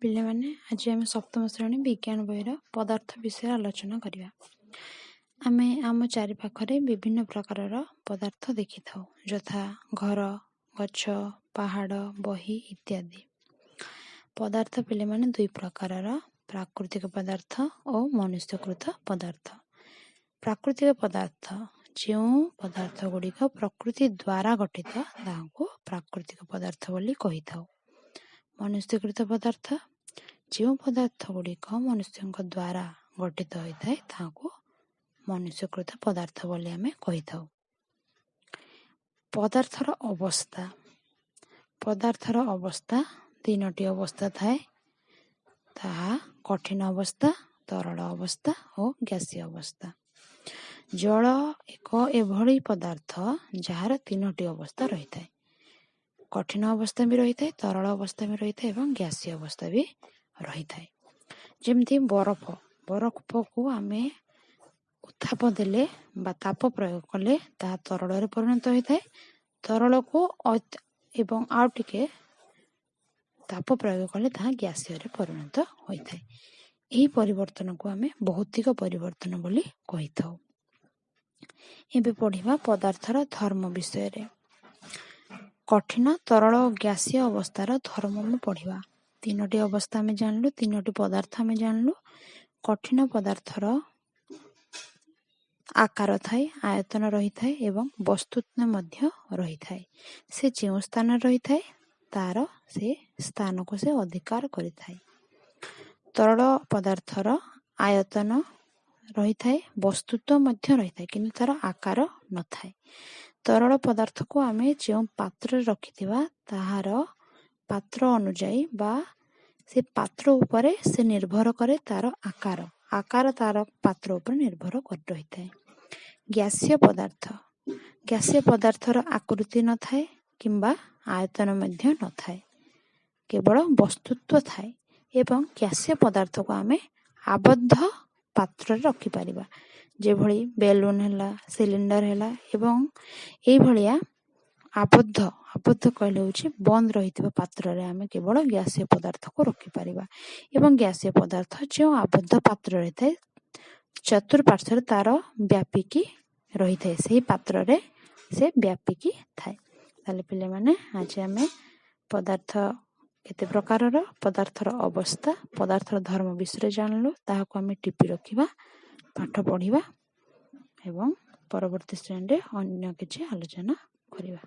ପିଲାମାନେ, ଆଜି ଆମେ ସପ୍ତମ ଶ୍ରେଣୀ ବିଜ୍ଞାନ ବହିର ପଦାର୍ଥ ବିଷୟରେ ଆଲୋଚନା କରିବା। ଆମେ ଆମ ଚାରିପାଖରେ ବିଭିନ୍ନ ପ୍ରକାରର ପଦାର୍ଥ ଦେଖିଥାଉ, ଯଥା ଘର, ଗଛ, ପାହାଡ଼, ବହି ଇତ୍ୟାଦି। ପଦାର୍ଥ ପିଲାମାନେ ଦୁଇ ପ୍ରକାରର, ପ୍ରାକୃତିକ ପଦାର୍ଥ ଓ ମନୁଷ୍ୟକୃତ ପଦାର୍ଥ। ପ୍ରାକୃତିକ ପଦାର୍ଥ, ଯେଉଁ ପଦାର୍ଥ ଗୁଡ଼ିକ ପ୍ରକୃତି ଦ୍ୱାରା ଗଠିତ, ତାହାକୁ ପ୍ରାକୃତିକ ପଦାର୍ଥ ବୋଲି କହିଥାଉ। ମନୁଷ୍ୟକୃତ ପଦାର୍ଥ, ଯେଉଁ ପଦାର୍ଥ ଗୁଡ଼ିକ ମନୁଷ୍ୟଙ୍କ ଦ୍ୱାରା ଗଠିତ ହୋଇଥାଏ, ତାହାକୁ ମନୁଷ୍ୟକୃତ ପଦାର୍ଥ ବୋଲି ଆମେ କହିଥାଉ। ପଦାର୍ଥର ଅବସ୍ଥା। ପଦାର୍ଥର ଅବସ୍ଥା ତିନୋଟି ଅବସ୍ଥା ଥାଏ, ତାହା କଠିନ ଅବସ୍ଥା, ତରଳ ଅବସ୍ଥା ଓ ଗ୍ୟାସୀୟ ଅବସ୍ଥା। ଜଳ ଏକ ଏଭଳି ପଦାର୍ଥ ଯାହାର ତିନୋଟି ଅବସ୍ଥା ରହିଥାଏ। କଠିନ ଅବସ୍ଥା ବି ରହିଥାଏ, ତରଳ ଅବସ୍ଥା ବି ରହିଥାଏ ଏବଂ ଗ୍ୟାସୀୟ ଅବସ୍ଥା ବି ରହିଥାଏ। ଯେମିତି ବରଫ, ବରଫକୁ ଆମେ ଉତ୍ତାପ ଦେଲେ ବା ତାପ ପ୍ରୟୋଗ କଲେ ତାହା ତରଳରେ ପରିଣତ ହୋଇଥାଏ। ତରଳକୁ ଏବଂ ଆଉ ଟିକେ ତାପ ପ୍ରୟୋଗ କଲେ ତାହା ଗ୍ୟାସୀୟରେ ପରିଣତ ହୋଇଥାଏ। ଏହି ପରିବର୍ତ୍ତନକୁ ଆମେ ଭୌତିକ ପରିବର୍ତ୍ତନ ବୋଲି କହିଥାଉ। ଏବେ ପଢ଼ିବା ପଦାର୍ଥର ଧର୍ମ ବିଷୟରେ। କଠିନ, ତରଳ ଓ ଗ୍ୟାସୀୟ ଅବସ୍ଥାର ଧର୍ମ ଆମେ ପଢ଼ିବା। ତିନୋଟି ଅବସ୍ଥା ଆମେ ଜାଣିଲୁ, ତିନୋଟି ପଦାର୍ଥ ଆମେ ଜାଣିଲୁ। କଠିନ ପଦାର୍ଥର ଆକାର ଥାଏ, ଆୟତନ ରହିଥାଏ ଏବଂ ବସ୍ତୁତ୍ୱ ମଧ୍ୟ ରହିଥାଏ। ସେ ଯେଉଁ ସ୍ଥାନରେ ରହିଥାଏ, ତାର ସେ ସ୍ଥାନକୁ ସେ ଅଧିକାର କରିଥାଏ। ତରଳ ପଦାର୍ଥର ଆୟତନ ରହିଥାଏ, ବସ୍ତୁତ୍ୱ ମଧ୍ୟ ରହିଥାଏ, କିନ୍ତୁ ତାର ଆକାର ନଥାଏ। ତରଳ ପଦାର୍ଥକୁ ଆମେ ଯେଉଁ ପାତ୍ରରେ ରଖିଥିବା, ତାହାର ପାତ୍ର ଅନୁଯାୟୀ ବା ସେ ପାତ୍ର ଉପରେ ସେ ନିର୍ଭର କରେ। ତାର ଆକାର ତାର ପାତ୍ର ଉପରେ ନିର୍ଭର କରି ରହିଥାଏ। ଗ୍ୟାସୀୟ ପଦାର୍ଥ, ଗ୍ୟାସୀୟ ପଦାର୍ଥର ଆକୃତି ନଥାଏ କିମ୍ବା ଆୟତନ ମଧ୍ୟ ନଥାଏ, କେବଳ ବସ୍ତୁତ୍ୱ ଥାଏ ଏବଂ ଗ୍ୟାସୀୟ ପଦାର୍ଥକୁ ଆମେ ଆବଦ୍ଧ ପାତ୍ରରେ ରଖିପାରିବା, ଯେଭଳି ବେଲୁନ ହେଲା, ସିଲିଣ୍ଡର ହେଲା ଏବଂ ଏଇଭଳିଆ ଆବଦ୍ଧ। ଆବଦ୍ଧ କହିଲେ ହେଉଛି ବନ୍ଦ ରହିଥିବା ପାତ୍ରରେ ଆମେ କେବଳ ଗ୍ୟାସୀୟ ପଦାର୍ଥକୁ ରଖିପାରିବା ଏବଂ ଗ୍ୟାସୀୟ ପଦାର୍ଥ ଯେଉଁ ଆବଦ୍ଧ ପାତ୍ର ରହିଥାଏ, ଚତୁଃପାର୍ଶ୍ୱରେ ତାର ବ୍ୟାପିକି ରହିଥାଏ, ସେହି ପାତ୍ରରେ ସେ ବ୍ୟାପିକି ଥାଏ। ତାହେଲେ ପିଲାମାନେ, ଆଜି ଆମେ ପଦାର୍ଥ କେତେ ପ୍ରକାରର, ପଦାର୍ଥର ଅବସ୍ଥା, ପଦାର୍ଥର ଧର୍ମ ବିଷୟରେ ଜାଣିଲୁ। ତାହାକୁ ଆମେ ଟିପି ରଖିବା, ପାଠ ପଢ଼ିବା ଏବଂ ପରବର୍ତ୍ତୀ ଶ୍ରେଣୀରେ ଅନ୍ୟ କିଛି ଆଲୋଚନା କରିବା।